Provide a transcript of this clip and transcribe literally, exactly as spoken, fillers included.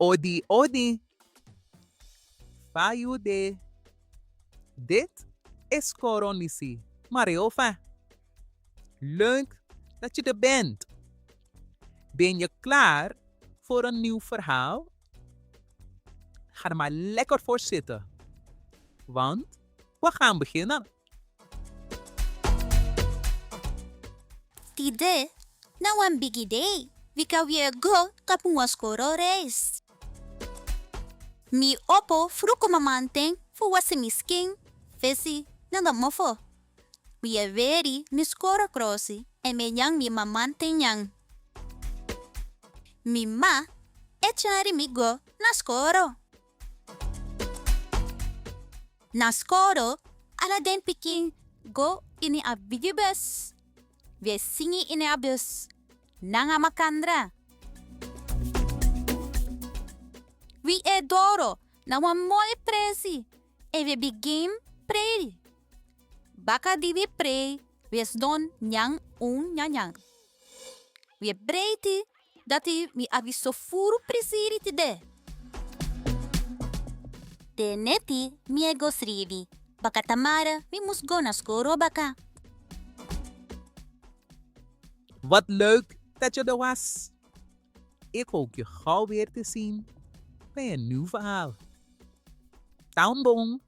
Odi, odi. Fa yu de? Dit is Koro Nisi Mareofa. Leuk dat je er bent. Ben je klaar voor een nieuw verhaal? Ga er maar lekker voor zitten, want we gaan beginnen. Tide na wan bigi dei, bika wi e go tapu wan skoro reis. Mi opo fruku mamanten fu wasi mi skin, fesi nanga mofo. Mi e weri mi skoro krosi èn mi e nyan mi mamanten nyan. Mi m'ma e tyari mi go na skoro. Na skoro, ala den pikin go ini a bigi bus. Wi e singi ini a bus nanga makandra. Wi e doro na wan moi presi èn wi e bigin prei. Baka di wi prei, wi e sidon nyan un nyanyan. Wi e breiti dati mi abi so furu prisiri tide. Te neti mi e go sribi, baka tamara mi mus go na skoro baka. Wat leuk dat je er was. Ik hoop je gauw weer te zien bij een nieuw verhaal. Tan bun.